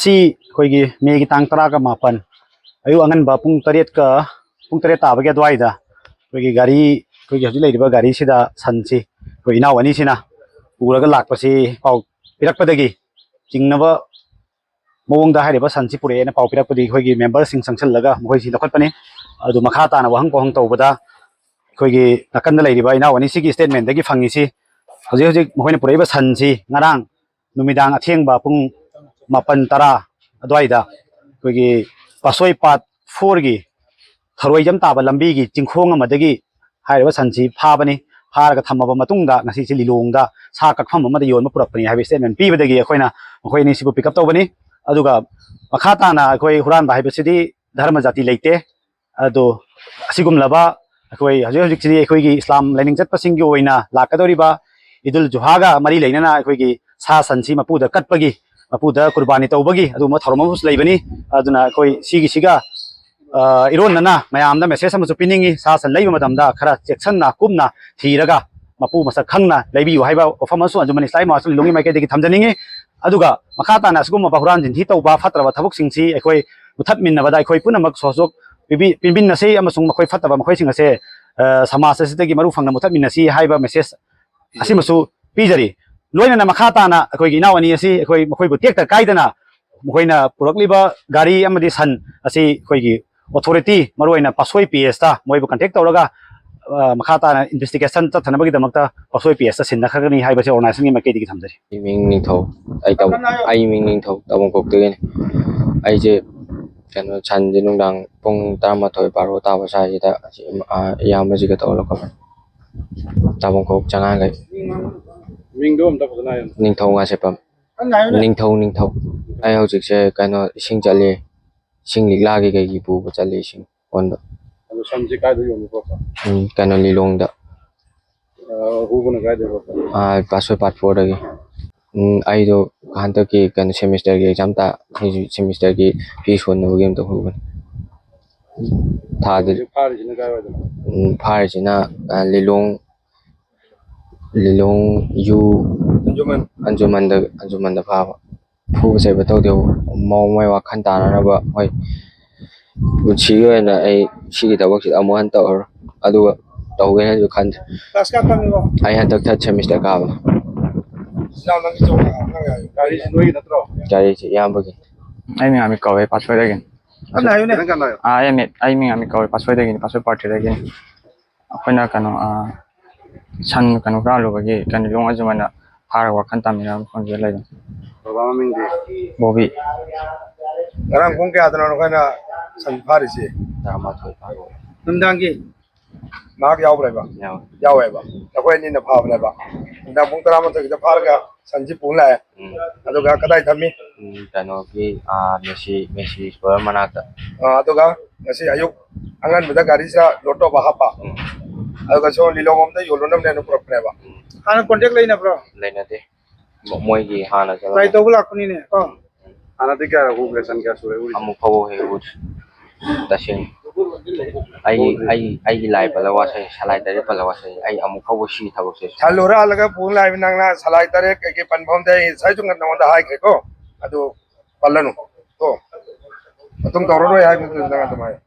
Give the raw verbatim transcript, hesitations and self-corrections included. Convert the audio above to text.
ꯁꯤ ꯑꯩꯈꯣꯏꯒꯤ ꯃꯦꯒꯤ ꯇꯥꯡ ꯇꯔꯥꯒ ꯃꯥꯄꯟ, ꯑꯌꯨꯛ ꯑꯉꯟꯕ ꯄꯨꯡ ꯇꯔꯦꯠꯀ, ꯄꯨꯡ ꯇꯔꯦꯠ ꯇꯥꯕꯒꯤ ꯑꯗꯨꯋꯥꯏꯗ ꯑꯩꯈꯣꯏꯒꯤ ꯒꯥꯔꯤ, ꯑꯩꯈꯣꯏꯒꯤ ꯍꯧꯖꯤꯛ ꯂꯩꯔꯤꯕ ꯒꯥꯔꯤꯁꯤꯗ ꯁꯟꯁꯤ ꯑꯩꯈꯣꯏ ꯏꯅꯥꯎ ꯑꯅꯤꯁꯤꯅ ꯄꯨꯔꯒ ꯂꯥꯛꯄꯁꯤ ꯄꯥꯎ ꯄꯤꯔꯛꯄꯗꯒꯤ, ꯆꯤꯡꯅꯕ ꯃꯑꯣꯡꯗ ꯍꯥꯏꯔꯤꯕ ꯁꯟꯁꯤ ꯄꯨꯔꯛꯑꯦꯅ ꯄꯥꯎ ꯄꯤꯔꯛꯄꯗꯒꯤ ꯑꯩꯈꯣꯏꯒꯤ ꯃꯦꯝꯕꯔꯁꯤꯡ ꯆꯪꯁꯤꯜꯂꯒ ꯃꯈꯣꯏꯁꯤ ꯂꯧꯈꯠꯄꯅꯤ꯫ ꯑꯗꯨ ꯃꯈꯥ ꯇꯥꯅ ꯋꯥꯍꯪ ꯄꯥꯎꯍꯪ ꯇꯧꯕꯗ ꯑꯩꯈꯣꯏꯒꯤ ꯅꯥꯀꯟꯗ ꯂꯩꯔꯤꯕ ꯏꯅꯥꯎ ꯑꯅꯤꯁꯤꯒꯤ ꯁ꯭ꯇꯦꯠꯃꯦꯟꯗꯒꯤ ꯐꯪꯉꯤꯁꯤ, ꯍꯧꯖꯤꯛ ꯍꯧꯖꯤꯛ ꯃꯈꯣꯏꯅ ꯄꯨꯔꯛꯏꯕ ꯁꯟꯁꯤ ꯉꯔꯥꯡ ꯅꯨꯃꯤꯗꯥꯡ ꯑꯊꯦꯡꯕ ꯄꯨꯡ ꯃꯥꯄꯟ ꯇꯔꯥ ꯑꯗꯨꯋꯥꯏꯗ ꯑꯩꯈꯣꯏꯒꯤ ꯄꯥꯠꯁꯣꯏ ꯄꯥꯠ ꯐꯣꯔꯒꯤ ꯊꯔꯣꯏꯖꯝ ꯇꯥꯕ ꯂꯝꯕꯤꯒꯤ ꯆꯤꯡꯈꯣꯡ ꯑꯃꯗꯒꯤ ꯍꯥꯏꯔꯤꯕ ꯁꯟꯁꯤ ꯐꯥꯕꯅꯤ꯫ ꯐꯥꯔꯒ ꯊꯝꯃꯕ ꯃꯇꯨꯡꯗ ꯉꯁꯤꯁꯤ ꯂꯤꯂꯣꯡꯗ ꯁꯥ ꯀꯛꯐꯝ ꯑꯃꯗ ꯌꯣꯟꯕ ꯄꯨꯔꯛꯄꯅꯤ ꯍꯥꯏꯕ ꯁ꯭ꯇꯦꯠꯃꯦꯟ ꯄꯤꯕꯗꯒꯤ ꯑꯩꯈꯣꯏꯅ ꯃꯈꯣꯏ ꯑꯅꯤꯁꯤꯕꯨ ꯄꯤꯛ ꯑꯞ ꯇꯧꯕꯅꯤ꯫ ꯑꯗꯨꯒ ꯃꯈꯥ ꯇꯥꯅ ꯑꯩꯈꯣꯏ ꯍꯨꯔꯥꯟꯕ ꯍꯥꯏꯕꯁꯤꯗꯤ ꯙꯔꯃ ꯖꯥꯇꯤ ꯂꯩꯇꯦ꯫ ꯑꯗꯣ ꯑꯁꯤꯒꯨꯝꯂꯕ ꯑꯩꯈꯣꯏ ꯍꯧꯖꯤꯛ ꯍꯧꯖꯤꯛꯁꯤꯗꯤ ꯑꯩꯈꯣꯏꯒꯤ ꯏꯁꯂꯥꯝ ꯂꯥꯏꯅꯤꯡ ꯆꯠꯄꯁꯤꯡꯒꯤ ꯑꯣꯏꯅ ꯂꯥꯛꯀꯗꯧꯔꯤꯕ ꯏꯗꯨꯜ ꯖꯨꯍꯥꯒ ꯃꯔꯤ ꯂꯩꯅꯅ ꯑꯩꯈꯣꯏꯒꯤ ꯁꯥ ꯁꯟꯁꯤ ꯃꯄꯨꯗ ꯀꯠꯄꯒꯤ, ꯃꯄꯨꯗ ꯀꯨꯔꯕꯥꯅꯤ ꯇꯧꯕꯒꯤ ꯑꯗꯨꯒꯨꯝꯕ ꯊꯧꯔꯝ ꯑꯃꯁꯨ ꯂꯩꯕꯅꯤ꯫ ꯑꯗꯨꯅ ꯑꯩꯈꯣꯏ ꯁꯤꯒꯤꯁꯤꯒ, ꯑ, ꯏꯔꯣꯟꯅꯅ ꯃꯌꯥꯝꯗ ꯃꯦꯁꯦꯖ ꯑꯃꯁꯨ ꯄꯤꯅꯤꯡꯉꯤ꯫ ꯁꯥ ꯁꯟ ꯂꯩꯕ ꯃꯇꯝꯗ ꯈꯔ ꯆꯦꯛꯁꯤꯟꯅ ꯀꯨꯞꯅ ꯊꯤꯔꯒ ꯃꯄꯨ ꯃꯁꯛ ꯈꯪꯅ ꯂꯩꯕꯤꯌꯨ ꯍꯥꯏꯕ ꯋꯥꯐꯝ ꯑꯃꯁꯨ ꯑꯟꯖꯨꯃꯟ ꯏꯁꯂꯥꯃꯤ ꯃꯥꯁꯇꯔ ꯂꯤꯂꯣꯡꯒꯤ ꯃꯥꯏꯀꯩꯗꯒꯤ ꯊꯝꯖꯅꯤꯡꯉꯤ꯫ ꯑꯗꯨꯒ ꯃꯈꯥ ꯇꯥꯅ ꯑꯁꯤꯒꯨꯝꯕ ꯍꯨꯔꯥꯟ ꯆꯤꯟꯊꯤ ꯇꯧꯕ ꯐꯠꯇ꯭ꯔꯕ ꯊꯕꯛꯁꯤꯡꯁꯤ ꯑꯩꯈꯣꯏ ꯃꯨꯊꯠꯃꯤꯟꯅꯕꯗ ꯑꯩꯈꯣꯏ ꯄꯨꯝꯅꯃꯛ ꯁꯍꯖꯣꯛ ꯄꯤꯕꯤ-, ꯄꯤꯕꯤꯟꯅꯁꯤ ꯑꯃꯁꯨꯡ ꯃꯈꯣꯏ ꯐꯠꯇꯕ ꯃꯈꯣꯏꯁꯤꯡ ꯑꯁꯦ, ꯑ, ꯁꯃꯥꯖ ꯑꯁꯤꯗꯒꯤ ꯃꯔꯨ ꯐꯪꯅ ꯃꯨꯊꯠꯃꯤꯟꯅꯁꯤ ꯍꯥꯏꯕ ꯃꯦꯁꯦꯖ ꯑꯁꯤꯃꯁꯨ ꯄꯤꯖꯔꯤ꯫ ꯂꯣꯏꯅꯅ ꯃꯈꯥ ꯇꯥꯅ ꯑꯩꯈꯣꯏꯒꯤ ꯏꯅꯥꯎ ꯑꯅꯤ ꯑꯁꯤ ꯑꯩꯈꯣꯏ ꯃꯈꯣꯏꯕꯨ ꯇꯦꯛꯇ ꯀꯥꯏꯗꯅ ꯃꯈꯣꯏꯅ ꯄꯨꯔꯛꯂꯤꯕ ꯒꯥꯔꯤ ꯑꯃꯗꯤ ꯁꯟ ꯑꯁꯤ ꯑꯩꯈꯣꯏꯒꯤ ꯑꯣꯊꯣꯔꯤꯇꯤ, ꯃꯔꯨꯑꯣꯏꯅ ꯄꯥꯠꯁꯣꯏ ꯄꯤ ꯑꯦꯁꯇ ꯃꯣꯏꯕꯨ ꯀꯟꯇꯦꯛ ꯇꯧꯔꯒ, ꯑ, ꯃꯈꯥ ꯇꯥꯅ ꯏꯟꯚꯦꯁꯇꯤꯒꯦꯁꯟ ꯆꯠꯊꯅꯕꯒꯤꯗꯃꯛꯇ ꯄꯥꯠꯁꯣꯏ ꯄꯤ ꯑꯦꯁꯇ ꯁꯤꯟꯅꯈ꯭ꯔꯒꯅꯤ ꯍꯥꯏꯕꯁꯤ ꯑꯣꯔꯒꯅꯥꯏꯖꯦꯁꯟꯒꯤ ꯃꯥꯏꯀꯩꯗꯒꯤ ꯊꯝꯖꯔꯤ꯫ ꯑꯩ ꯃꯤꯡ ꯅꯤꯡꯊꯧ꯫ ꯑꯩ ꯇꯥꯃꯣ-, ꯑꯩ ꯃꯤꯡ ꯅꯤꯡꯊꯧ, ꯇꯥꯃꯣ ꯀꯣꯛꯇꯒꯤꯅꯤ꯫ ꯑꯩꯁꯦ ꯀꯩꯅꯣ, ꯁꯟꯁꯦ ꯅꯨꯡꯗꯥꯡ ꯄꯨꯡ ꯇꯔꯥꯃꯥꯊꯣꯏ ꯕꯥꯔꯣ ꯇꯥꯕ ꯁ꯭ꯋꯥꯏꯁꯤꯗ ꯑꯁꯤ, ꯑ, ꯏꯌꯥꯝꯕꯁꯤꯒ ꯇꯧꯔ ꯂꯧꯈꯠꯄꯅꯤ꯫ ꯇꯥꯃꯣ ꯀꯣꯛ ꯆꯉꯥꯡꯈꯩ꯫ ꯃꯤꯡꯗꯣ ꯑꯝꯇ ꯐꯖꯅ ꯍꯥꯏꯌꯨ꯫ ꯅꯤꯡꯊꯧ ꯉꯥꯁꯦꯞꯄꯝ꯫ ꯅꯤꯡꯊꯧ, ꯅꯤꯡꯊꯧ꯫ ꯑꯩ ꯍꯧꯖꯤꯛꯁꯦ ꯀꯩꯅꯣ, ꯏꯁꯤꯡ ꯆꯠꯂꯤ꯫ ꯏꯁꯤꯡ ꯂꯤꯛꯂꯥꯒꯤ ꯀꯩꯒꯤ ꯄꯨꯕ ꯆꯠꯂꯤ ꯏꯁꯤꯡ ꯑꯣꯟꯕ꯫ ꯑꯗꯣ ꯁꯟꯁꯦ ꯀꯥꯏꯗ ꯌꯣꯟꯕ ꯈꯣꯠꯄ? ꯎꯝ, ꯀꯩꯅꯣ, ꯂꯤꯂꯣꯡꯗ꯫ ꯑ, ꯍꯨꯕꯅ ꯀꯥꯏꯗ ꯌꯣꯟꯕ? ꯑ, ꯄꯥꯠꯁꯣꯏ ꯄꯥꯠ ꯐꯣꯔꯗꯒꯤ꯫ ꯎꯝ, ꯑꯩꯗꯣ ꯍꯟꯗꯛꯀꯤ ꯀꯩꯅꯣ ꯁꯦꯃꯤꯁꯇꯔꯒꯤ ꯑꯦꯛꯖꯥꯝ ꯇꯥ-, ꯑꯩꯁꯨ ꯁꯦꯃꯤꯁꯇꯔꯒꯤ ꯐꯤꯁ ꯍꯨꯟꯅꯕꯒꯤ ꯑꯝꯇ ꯍꯨꯕꯅꯤ꯫ ꯊꯥꯗ ꯍꯧꯖꯤꯛ ꯐꯥꯔꯤꯁꯤꯅ ꯀꯥꯏꯋꯥꯏꯗꯅꯣ? ꯎꯝ, ꯐꯥꯔꯤꯁꯤꯅ, ꯑ, ꯂꯤꯂꯣꯡ, ꯂꯤꯂꯣꯡ ꯌꯨ ꯑꯟꯖꯨꯃꯟ꯫ ꯑꯟꯖꯨꯃꯟꯗ, ꯑꯟꯖꯨꯃꯟꯗ ꯐꯥꯕ꯫ ꯐꯨꯕ ꯆꯩꯕ ꯇꯧꯗꯦꯕ꯫ ꯃꯣꯏ ꯃꯣꯏ ꯋꯥꯈꯜ ꯇꯥꯅꯅꯕ ꯃꯣꯏ ꯄꯨꯟꯁꯤꯒꯤ ꯑꯣꯏꯅ ꯑꯩ ꯁꯤꯒꯤ ꯊꯕꯛꯁꯤꯗ ꯑꯃꯨꯛ ꯍꯟꯅ ꯇꯧꯔꯔꯣꯏ꯫ ꯑꯗꯨꯒ ꯇꯧꯒꯦꯅꯁꯨ ꯈꯟꯗꯦ꯫ ꯀ꯭ꯂꯥꯁ ꯀꯌꯥ ꯇꯝꯃꯤꯅꯣ? ꯑꯩ ꯍꯟꯗꯛ ꯊꯥꯔꯠ ꯁꯦꯃꯤꯁꯇꯔ ꯀꯥꯕꯅꯤ꯫ ꯏꯅꯥꯎ, ꯅꯪꯒꯤ ꯆꯧ ꯉꯥ-, ꯉꯥ-, ꯉꯥ-, ꯒꯥꯔꯤꯁꯤ ꯅꯣꯏꯒꯤ ꯅꯠꯇ꯭ꯔꯣ? ꯒꯥꯔꯤꯁꯤ ꯏꯌꯥꯝꯕꯒꯤ꯫ ꯑꯩ ꯃꯤꯡ ꯑꯃꯤꯠ ꯀꯧꯋꯦ, ꯄꯥꯠꯁꯣꯏꯗꯒꯤꯅꯤ꯫ ꯀꯟꯅ ꯍꯥꯏꯌꯨꯅꯦ꯫ ꯈꯤꯇꯪ ꯀꯟꯅ ꯍꯥꯏꯌꯨ꯫ ꯑꯥ, ꯑꯩ ꯑꯃꯤꯠ, ꯑꯩ ꯃꯤꯡ ꯑꯃꯤꯠ ꯀꯧꯋꯦ, ꯄꯥꯠꯁꯣꯏꯗꯒꯤꯅꯤ, ꯄꯥꯠꯁꯣꯏ ꯄꯥꯔꯇꯤꯗꯒꯤꯅꯤ꯫ ꯑꯩꯈꯣꯏꯅ ꯀꯩꯅꯣ, ꯑꯥ, ꯁꯟ ꯀꯩꯅꯣ ꯍꯨꯔꯥꯜꯂꯨꯕꯒꯤ ꯀꯩꯅꯣ ꯂꯣꯡ ꯑꯖꯨꯝ ꯑꯅ ꯐꯥꯔꯒ ꯋꯥꯈꯜ ꯇꯥꯃꯤꯟꯅꯕ ꯃꯐꯝꯁꯤꯗ ꯂꯩꯕꯅꯤ꯫ ꯕꯕꯥ ꯃꯃꯤꯡꯗꯤ? ꯕꯣꯕꯤ꯫ ꯉꯔꯥꯡ ꯄꯨꯡ ꯀꯌꯥꯗꯅꯣ ꯅꯈꯣꯏꯅ ꯁꯟ ꯐꯥꯔꯤꯁꯤ? ꯇꯔꯥꯃꯥꯊꯣꯏ ꯐꯥꯔꯣ꯫ ꯅꯨꯡꯗꯥꯡꯒꯤ? ꯃꯍꯥꯛ ꯌꯥꯎꯕ꯭ꯔꯦꯕ? ꯌꯥꯎꯋꯦ꯫ ꯌꯥꯎꯋꯦꯕ꯫ ꯅꯈꯣꯏ ꯑꯅꯤꯅ ꯐꯥꯕꯅꯦꯕ? ꯅꯨꯡꯗꯥꯡ ꯄꯨꯡ ꯇꯔꯥꯃꯥꯊꯣꯏꯒꯤꯗ ꯐꯥꯔꯒ ꯁꯟꯁꯤ ꯄꯨ ꯂꯥꯛꯑꯦ꯫ ꯎꯝ꯫ ꯑꯗꯨꯒ ꯀꯗꯥꯏ ꯊꯝꯃꯤ? ꯎꯝ, ꯀꯩꯅꯣꯒꯤ, ꯑꯥ, ꯃꯦꯁꯤ, ꯃꯦꯁꯤ ꯁ꯭ꯇꯣꯔ ꯃꯅꯥꯛꯇ꯫ ꯑꯥ, ꯑꯗꯨꯒ ꯉꯁꯤ ꯑꯌꯨꯛ ꯑꯉꯟꯕꯗ ꯒꯥꯔꯤꯁꯤꯗ ꯂꯣꯗ ꯇꯧꯕ ꯍꯥꯞꯄ꯫ ꯎꯝ꯫ ꯑꯗꯨꯒ ꯁꯣꯝ ꯂꯤꯂꯣꯡꯂꯣꯝꯗ ꯌꯣꯜꯂꯨꯅꯕꯅꯦꯅ ꯄꯨꯔꯛꯄꯅꯦꯕ꯫ ꯎꯝ꯫ ꯍꯥꯟꯅ ꯀꯣꯟꯇꯦꯛ ꯂꯩꯅꯕ꯭ꯔꯣ? ꯂꯩꯅꯗꯦ꯫ ꯃꯣ-, ꯃꯣꯏꯒꯤ ꯍꯥꯟꯅ ꯆꯠꯂꯝꯕ꯫ ꯇ꯭ꯔꯥꯏ ꯇꯧꯕ ꯂꯥꯛꯄꯅꯤꯅꯦ, ꯀꯣ? ꯍꯥꯟꯅꯗꯤ ꯀꯌꯥꯔꯛ ꯎꯈ꯭ꯔꯦ? ꯁꯟ ꯀꯌꯥ ꯁꯨꯔꯦ ꯎꯔꯤꯁꯦ? ꯑꯃꯨꯛ ꯐꯥꯎꯕ ꯍꯦꯛ ꯎꯗ꯭ꯔꯤ꯫ ꯇꯁꯦꯡꯅ꯫ ꯑꯩꯒꯤ, ꯎꯗ꯭ꯔꯤ? ꯑꯩꯒꯤ, ꯑꯩꯒꯤ ꯂꯥꯏ ꯄꯜꯂ ꯋꯥꯁꯛꯏ, ꯁꯂꯥꯏ ꯇꯔꯦꯠ ꯄꯜꯂ ꯋꯥꯁꯛꯏ꯫ ꯑꯩ ꯑꯃꯨꯛ ꯐꯥꯎꯕ ꯁꯤꯒꯤ ꯊꯕꯛꯁꯦ ꯁꯟ ꯍꯨꯔꯥꯜꯂꯒ ꯄꯨ ꯂꯥꯛꯏ ꯅꯪꯅ, ꯁꯂꯥꯏ ꯇꯔꯦꯠ ꯀꯩꯀꯩ ꯄꯟꯕ ꯑꯝꯗ ꯑꯩ ꯉꯁꯥꯏꯁꯨ ꯅꯉꯣꯟꯗ ꯍꯥꯏꯈ꯭ꯔꯦꯀꯣ꯫ ꯑꯗꯨ ꯄꯜꯂꯅꯨ꯫ ꯀꯣ? ꯃꯇꯨꯡ ꯇꯧꯔꯔꯣꯏ ꯍꯥꯏꯕꯗꯨ ꯅꯪ ꯑꯗꯨꯃꯥꯏꯅ꯫